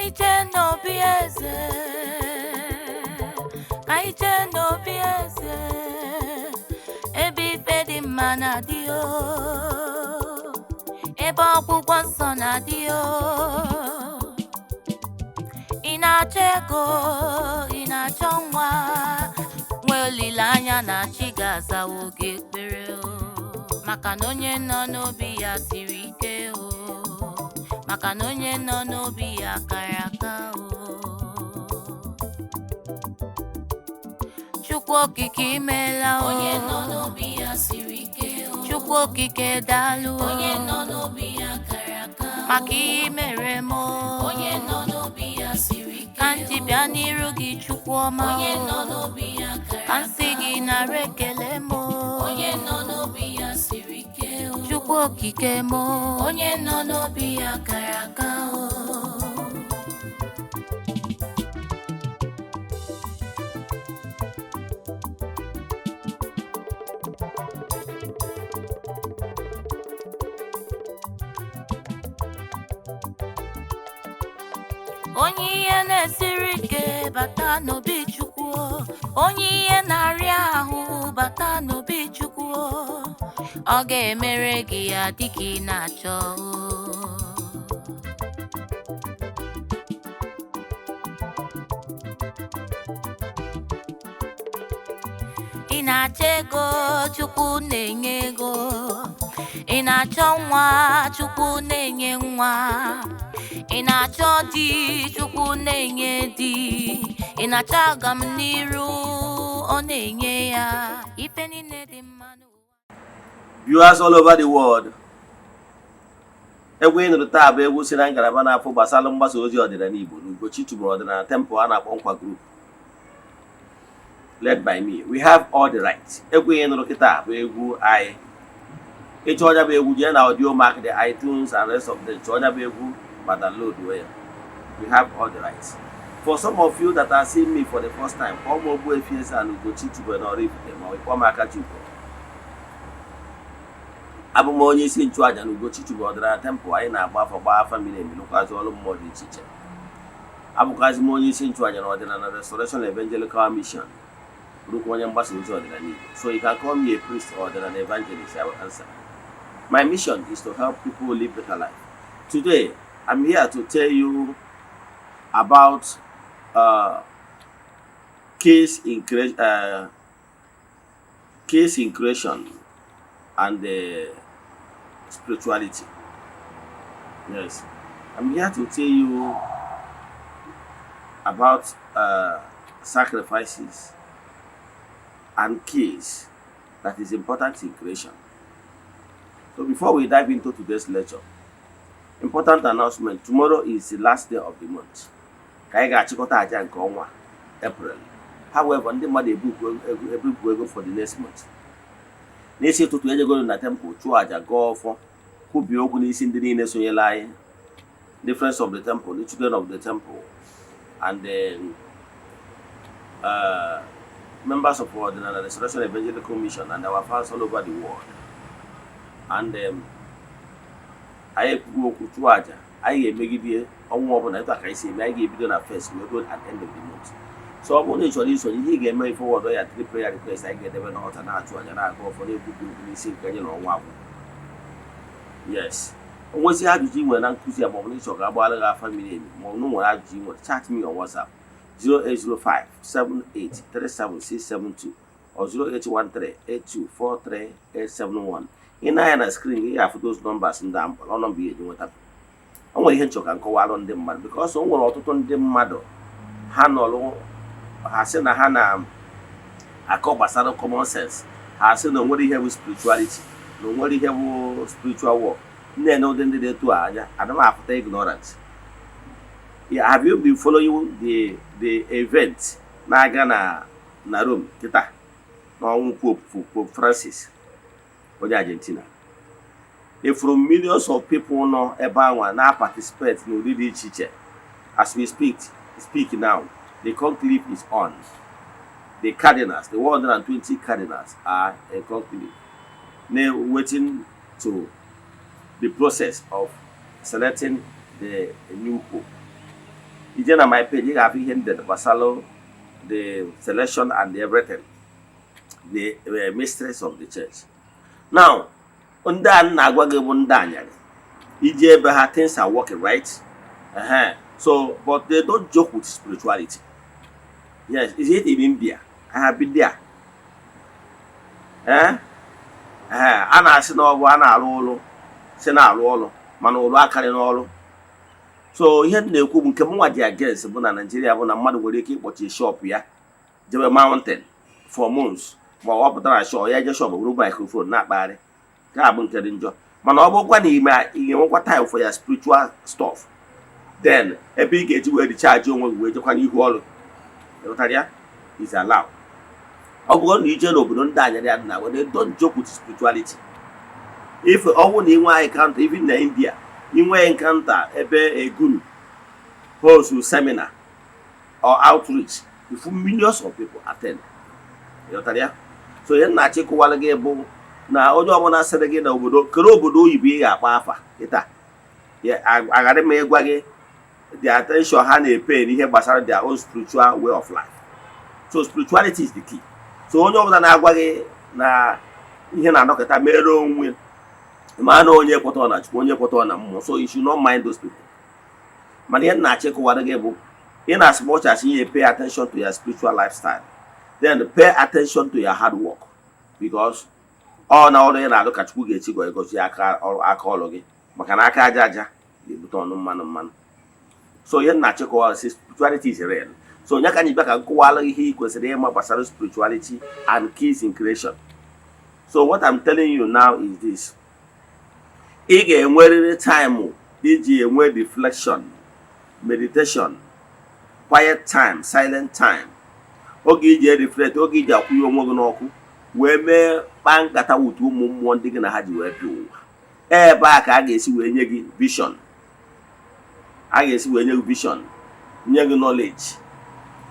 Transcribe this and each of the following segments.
Anyị jee n'obi eze, ka anyị jee n'obi eze, ebe ife dị mma na-adị o, ebe ọgwụgwọ nsọ na-adị o. Ị na-achọ ego, ị na-achọ nwa, nwee olileanya na chi ga-azawo gị ekpere o, maka na onye nọ n'obi ya siri ike o, maka na onye nọ n'obi ya kara aka o. Chukwu okike imeela o, onye nọ n'obi ya siri ike o. Chukwu okike daalụ o, onye nọ n'obi ya kara aka o, maka ihe i mere m o, onye nọ n'obi ya siri ike, ka m ji bịa n'iru gị, Chukwu ọma, onye nọ n'obi ya kara ka m sị gị nara ekele m o, onye nọ n'obi ya siri ike o. Chukwu okike m o, onye nọ n'obi ya kara aka o. Onye ihe na-esiri ike, bata n'obi Chukwu o. Onye ihe na-arịa ahụ, bata n'obi Chukwu o. Ọ ga-emere gị ya dịka ị na-achọ o. Ị na-achọ ego, Chukwu na-enye ego. Ị na-achọ nwa, Chukwu na-enye nwa. Ị na-achọ di, Chukwu na-enye di. Ị na-achọ agam n'iru, ọ na-enye ya ife niile dị mma n'ụwa. Viewers all over the world, egwu ị nụrụ taa bụ egwu si na ngalaba na-afụ gbasara mgbasa ozi ọdịnala Igbo na Ugochi tubelu ọdịnala temple a na-akpọ Nkwa Group, led by me. We have all the rights. Egwu ị nụrụ kịta bụ egwu anyị. Ịchọ ọnya bụ egwu, jee na Audiomack, the iTunes and rest of them, chọọ ọnya bụ egwu ma download ya. We have all the rights. For some of you that are seeing me for the first time, kpọọ m Ogbuefi Eze-Ana Ugochi tubelu na Oraifite, ma ọ kpọọ m Akachukwu. Abụ m onye isi nchụaja na Ugochi tubelu ọdịnala temple. Anyị na-agba afọ, gbaa afa miri emi, lụkwazị ọrụ mmụọ dị iche iche. Abụkwazị m onye isi nchụaja na Ọdịnala Restoration Evangelical Mission, bụrụkwa onye mgbasa ozi ọdịnala Igbo. So you can call me a priest or ọdịnala evangelist, I will answer. My mission is to help people live better life. Today I'm here to tell you about case in creation and spirituality. Yes, I'm here to tell you about sacrifices and keys that is important in creation. So before we dive into today's lecture, important announcement. Tomorrow is the last day of the month. Ka anyị ga-achịkọta aja nke ọnwa April. However, ndị mmadụ ebupụ ego for the next month. N'isi ụtụtụ ejegoro na temple chụọ aja, gọọ ọfọ, kwubie okwu n'isi ndị niile sonyere anyị, the friends of the temple, the children of the temple and the members of Ọdịnala Restoration Evangelical Mission and our fans all over the world. And anyị ekwugo okwu, chụọ aja. Anyị ga-emegide ọnwa ọbụla etu a ka anyị si eme. Anyị ga-ebido na first wee ruo at the end of the month. So ọ bụrụ na ị chọrọ isonye, ihe ị ga-eme, forward ya three prayer request. Anyị ga-edebe n'ọta, na-achụ aja, na-aga ọfọ, na-ekwubi okwu n'isi nke anyị na ọnwa agwụ. Yes, o nwezi ajụjụ ị nwere na nkụzi a, maọbụ na ịchọ ka agbara gị afa miri emi, maọbụ na o nwere ajụjụ ị nwere, chat me on WhatsApp 0805 7837672 or 0813 8243871. Ị na-anya na screen, ị ga-afụ those numbers ndị a mkpọrọ nọmba ị ga-eji nweta. O nwere ihe nchọ ka nkọwalụ ndị mmadụ, because o nwere ọtụtụ ndị mmadụ ha nọrụ, ha sị na ha na-akọ gbasara common sense, ha sị na o nwere ihe bụ spirituality, na o nwere ihe bụ spiritual work. Na-ene ụdị ndị dị etu a anya, ana m apụta ignorance. Yeah, have you been following the event na-aga na Rome kịta n'ọnwụ Pope Francis, onye Argentina? Ifuru millions of people nọ ebe anwa na-participate n'ụdị dị iche iche. As we speak now, the conclave is on. The cardinals, the 120 cardinals, are in conclave now, waiting to the process of selecting the new pope. Ije na my page, ị ga-afụ ihe ndị gbasara the selection and everything, the mysteries of the church. Now, ndị a na-agwa gị bụ ndị anyarị. Ije ebe ha, things are working right. So, but they don't joke with spirituality. Yes, is it in India? I have been there. Eh? Eh, a na-asị na ọ bụ a na-arụ ụlọ, si na-arụ ọrụ, mana ụlọ akarị n'ọrụ. So ihe m na-ekwu bụ nke m nwa dị against bụ na Nigeria bụ na mmadụ nwere ike ịkpọchi shop ya, jebe mountain for months, ma ọ pụtara shop ya, je shop bụrụ microphone na-akpagharị. Nke a bụ nke dị njọ. Mana ọ bụrụkwa na ime ị ga-enwekwa time for your spiritual stuff, then ebe ị ga-eji wee recharge onwe gị wee jekwa n'ihu ọrụ, ịghọtara ya, is allowed. Ọ bụrụ na ije n'obodo ndị anyarị ya na, they don't joke with spirituality. If ọ bụrụ na ị nwee encounter, even na India, ị nwee encounter ebe a guru host seminar or outreach, if millions of people attend, ịghọtara ya. So ihe m na-achọ ịkụwara gị bụ na onye ọbụla sịrị gị na obodo kere obodo oyibo ị ga-akpa afa kịta, aghara m ịgwa gị the attention ha na-epe n'ihe gbasara their own spiritual way of life. So spirituality is the key. So onye ọbụla na-agwa gị na ihe na-anọkọta mere onwe ma na onye kwetara na Chukwu, onye kwetara na mmụọ, so you should not mind those people. Mana ihe m na-achọ ịkụwara gị bụ, in as much as you pay attention to your spiritual lifestyle, then pay attention to your hard work, because ọ na ọrụ ị na-arụ ka Chukwu ga-echi gọ egosi aka ọrụ, aka ọrụ gị, maka na aka aja aja ga-ebute ọnụ mmanụ mmanụ. So ihe m na-achọ ịkọwara sị, spirituality is real. So onye ka anyị bịa ka m kọwara ihe ị kwesịrị ịma gbasara spirituality and keys in creation. So what I'm telling you now is this: ị ga-enwerịrị time iji enwe reflection, meditation, quiet time, silent time, oge iji reflect, oge iji akwụnye onwe gị n'ọkụ wee mee kpaa nkata wutu ụmụ mmụọ ndị gị na ha ji wee bịa ụwa. Ebe a ka a ga-esi wee nye gị vision, a ga-esi wee nye gị vision, nye gị knowledge,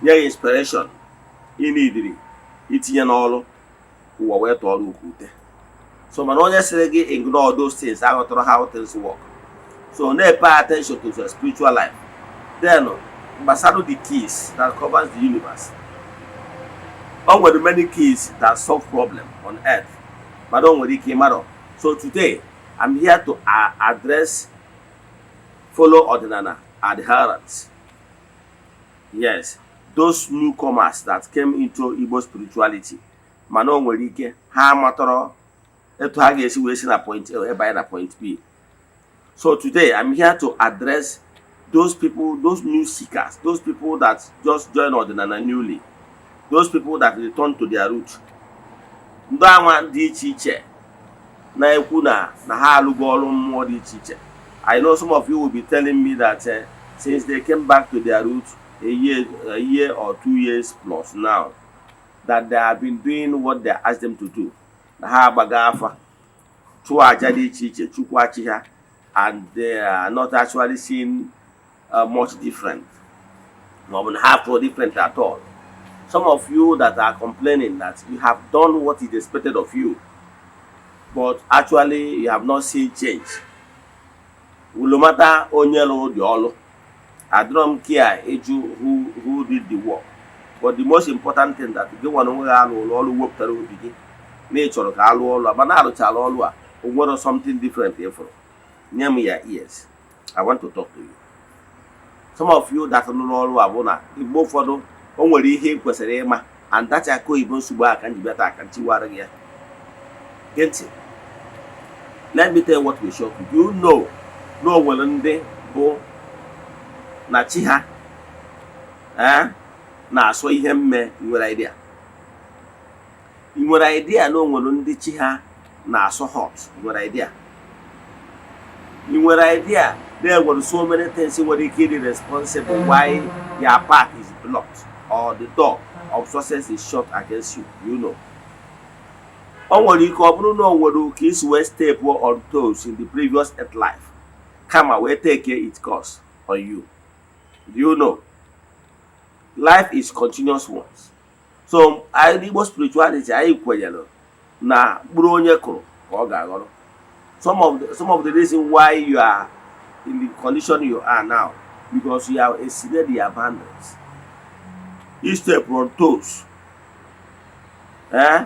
nye gị inspiration ị nidiri itinye n'ọrụ ụwa wee tọọrọ ukwu ute. So mana onye sịrị gị ignore those things aghọtara how things work. So na-pay attention to your spiritual life. Then gbasara the keys that covers the universe, o nwere many keys that solve problem on earth, mana o nwere ike ịmarọ. So today I'm here to address fellow ọdịnala adherents, yes, those newcomers that came into Igbo spirituality, mana o nwere ike ha amatọrọ etu ha ga-esi wee si na point A ebe anyị na point B. So today I'm here to address those people, those new seekers, those people that just join ọdịnala newly, those people that return to their root, ndị anwa dị iche iche na-ekwu na ha alụgo ọrụ mmụọ dị iche iche. I know some of you will be telling me that since they came back to their root a year or 2 years plus now, that they have been doing what they asked them to do, na ha agbaga afa, chụọ aja dị iche iche, chukwu achị ha, and they are not actually seeing much different, ma ọ bụ na ha feel different at all. Some of you that are complaining that you have done what is expected of you, but actually you have not seen change, no matter onye lụrụ dị ọlụ, adịrọ m kia ịjụ who did the work, but the most important thing that gị nwa na onwe gị alụ ọrụ wepụtara obi gị na ị chọrọ ka alụọ ọrụ a, mana arụchala ọrụ a, o nwere something different ịfụrụ, nye m ya ears. I want to talk to you. Some of you that lụrụ ọrụ a bụ na mgbe ụfọdụ o nwere ihe ị kwesịrị ịma, and that aka oyibo nsogbu a ka m ji bịa taa ka m chiwara gị ya. Gee ntị. Let me tell you what will shock you. Do you know na o nwere ndị bụ na chi ha na-asọ ihe mme? Ị nwere idea? Ị nwere idea na o nwere ndị chi ha na-asọ hot? Ị nwere idea? Ị nwere idea na enwere so many things nwere ike ịdị responsible why your path is blocked or the door of success is shut against you? You know, o nwere ike ọ bụrụ na o nwere ka isi wee step on toes in the previous earth life kama wee take its course on you. Do you know life is continuous ones? So anyị n'Igbo spirituality, anyị kwenyere na mkpụrụ onye kụrụ ka ọ ga-aghọrọ. Some of the reason why you are in the condition you are now Because you have exceeded your boundaries. You step on toes, eh,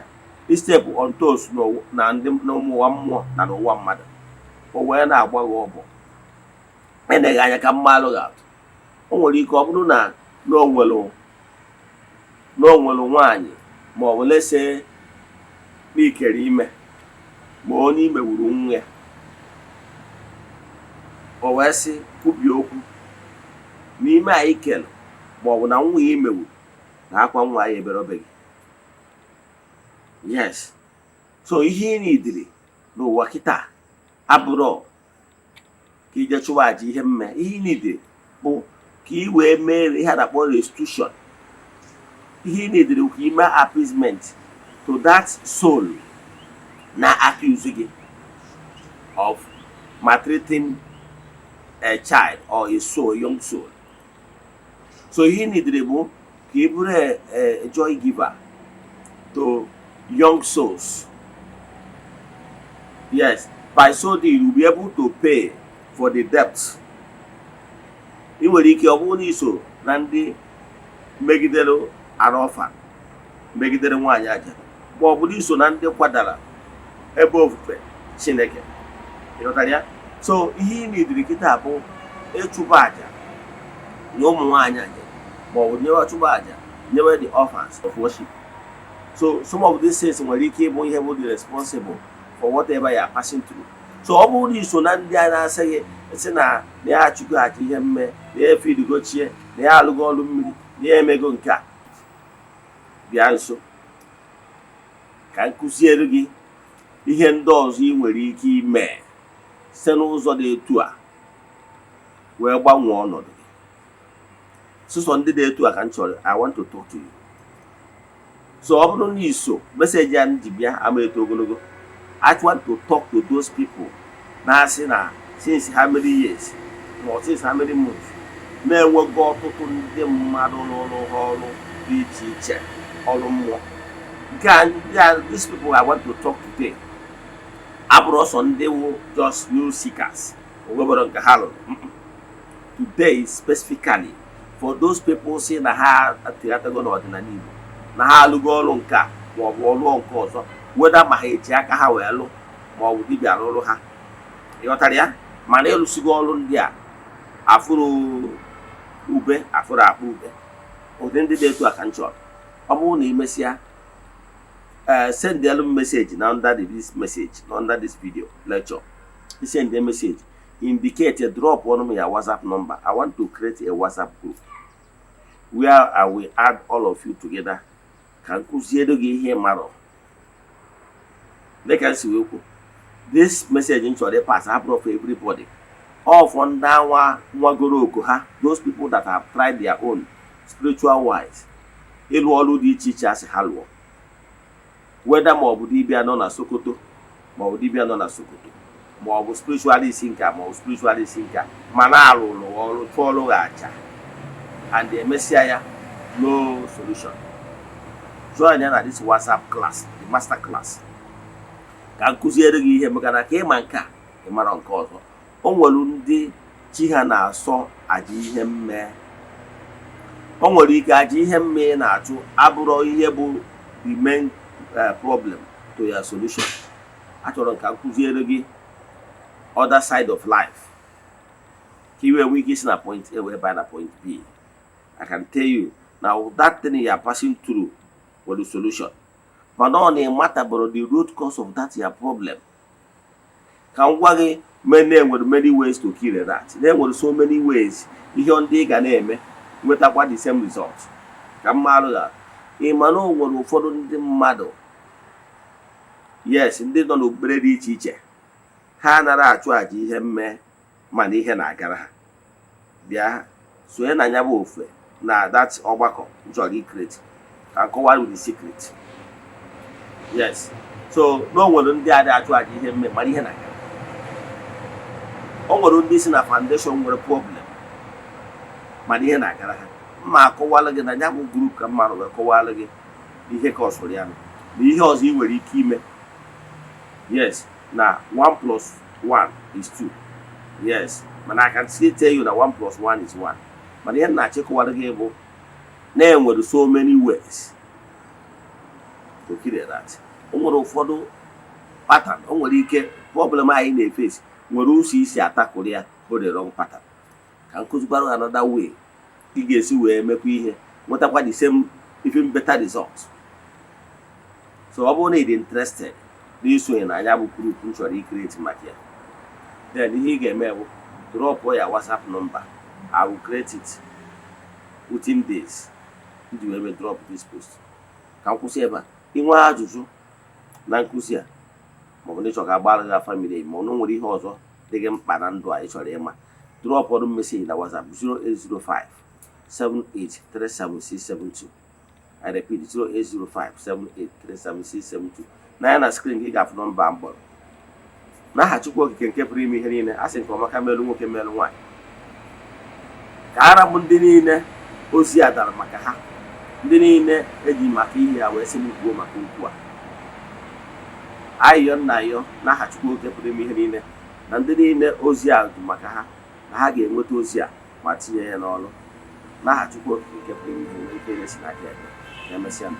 step on toes na ndị n'ụwa mmụọ na n'ụwa mmadụ, o wee na-agba gị ọbọ. Eneghị anya ka mmalụ gị atụ, o nwere ike ọ bụrụ na o nwere nwaanyị, ma ọ bụ lese n'ikere ime, ma onye imegburu nwa ya, o wee sị kwubie okwu n'ime anyị kere, ma ọ bụ na nwa ya imegburu na akwa nwa ya ebere obe gị. Yes, so ihe ị nidiri n'ụwa kịta abụrọ ka ije chụwa aja ihe mme. Ihe ị nidiri bụ ka ị wee mee ihe a na-akpọ restitution. Ihe ị nidiri bụ ka ị mee appeasement to that soul na accuse gị of maltreating a child or a soul, a young soul. So ihe ị nidiri bụ ka ị bụrụ a joy giver to young souls. Yes, by so doing, you will be able to pay for the debt. Ị nwere ike ọ bụrụ na iso na ndị megidere arọfa, megidere nwaanyị aja, ma ọ bụrụ iso na ndị kwadara ebe ofufe Chineke. Ịghọtara ya? So ihe ị nidiri kịta bụ ịchụba aja nye ụmụ nwaanyị aja, ma ọ bụ nyewe, chụba aja nyewe the orphans of worship. So some of these things nwere ike ịbụ ihe bụ the responsible for whatever you are passing through. So ọ bụrụ na iso na ndị a na-asị gị sị na ya achụgo aja ihe mme, na ya efidigochie, na ya alụgo ọrụ mmiri, na ya emego nke a, bịa nso ka m kụziere gị ihe ndị ọzọ ị nwere ike ime site n'ụzọ dị etu a wee gbanwee ọnọdụ gị. Sụsọ ndị dị etu a ka m chọrọ. I want to talk to you. So ọ bụrụ na iso message a m ji bịa ama eto ogologo, I want to talk to those people na-asị na since how many years ma since how many months na-enwego ọtụtụ ndị mmadụ rụrụ ha ọrụ dị iche iche, ọrụ mmụọ nke a. Ndị a, these people I want to talk today, abụrụ ọsọ ndị wụ just new seekers onwebere nke ha lụrụ. Today is specifically for those people si na ha atịghatago n'ọdịnala Igbo, na ha alụgo ọrụ nke a ma ọ bụ ọlụọ nke ọzọ, weda ma ha eji aka ha wee lụ ma ọ bụ dibịa rụrụ ha. Ịghọtara ya? Mana ịlụsigo ọrụ ndị a, afụrụ ube, afụrụ akpa ube. Ụdị ndị dị etu a ka m chọrọ. Ọ bụrụ na ị mesịa, ee, send elu m message na under this message, na under this video lecture. You send a message, indicate, drop one of your WhatsApp number. I want to create a WhatsApp group where I will add all of you together ka m kụziere gị ihe marọ. Dịka m si wee kwu, this message m chọrọ ịpass abụrụ for everybody, all for ndị anwa nwagoro oku ha, those people that have tried their own spiritual wise, ịlụ ọrụ dị iche iche asị ha lụọ, whether ma ọ bụ dibịa nọ na Sokoto, ma ọ bụ dibịa nọ na Sokoto, ma ọ bụ spiritualist nke a, ma ọ bụ spiritualist nke a, ma na-alụrụ ọrụ, chụọrụ ha aja and emesịa ya, no solution. Join ya na this WhatsApp class, the master class, ka m kụziere gị ihe, maka na ka ịma nke a, ị mara nke ọzọ. O nwere ndị chi ha na-asọ aja ihe mme. O nwere ike aja ihe mme ị na-achụ abụrọ ihe bụ the main problem to your solution. Achọrọ ka m kụziere gị other side of life, ka i wee nwee ike isi na point A wee baa na point B. I can tell you now, that thing you are passing through for the solution, mana ọ na ịmatabụrụ the root cause of that your problem. Ka m gwa gị, many enwere many ways to kill a rat. Na enwere so many ways ihe ndị ị ga na-eme nwetakwa the same result. Ka m marụ ga ị ma na o nwere ụfọdụ ndị mmadụ, yes, ndị nọ n'okpukpere dị iche iche, ha anaghị achụ àjà ihe mme, mana ihe na-agara ha. Bịa sonye na ya bụ ofe na that ọgbakọ m chọrọ icreate ka nkọwa with the secret. Yes, so na o nwere ndị adị achụ àjà ihe mme, mana ihe na-agara. O nwere ndị si na foundation nwere problem, mana ihe na-agara ha. Mma akọwalụ gị na ya bụ group ka mmadụ wee kọwalụ gị ihe ka ọ sụrụ ya na ihe ọzọ ị nwere ike ime. Yes, na 1 plus 1 is 2. Yes, mana I can still tell you that one plus one is one. Mana ihe m na-achịkọwara gị bụ na enwere so many ways to kill a rat. O nwere ụfọdụ pattern, o nwere ike problem anyị na-efesi nwere ụzọ isi atakụrụ ya bụ the wrong pattern. Ka m kụzikwara gị another way ị ga-esi wee mekwa ihe, nwetakwa the same, even better result. So ọ bụrụ na ị dị interested n'isonye na anya bụ group m chọrọ icreate maka ya, then ihe ị ga-eme bụ drop ya WhatsApp number. I will create it within days iji wee mee drop this post. Ka m kwụsị ebe a. Inwe ajụjụ na nkụzi a, maọbụ na ịchọ ka agbara gị afa miri emi, ma ọ na o nwere ihe ọzọ dị gị mkpa na ndụ a ị chọrọ ịma, drop ọrụ message na WhatsApp 0805 7837672. I repeat, 0805 7837672. N'anya na screen gị ga-afụ nọmba m kpọrọ. N'aha Chukwu Okike nke pụrụ ime ihe niile, a sị nke ọma ka melụ nwoke, melụ nwaanyị, ka ara bụ ndị niile ozi a dara maka ha, ndị niile eji maka ihe ya wee sị m kwuo maka okwu a. Ayịyọ nna ayọ n'aha Chukwu Okike pụrụ ime ihe niile na ndị niile ozi a dị maka ha, na ha ga-enweta ozi a ma tinye ya n'ọrụ, n'aha Chukwu Okike nke pụrụ ime ihe niile, ike na-esi n'aka ya bịa. Ka emesịa.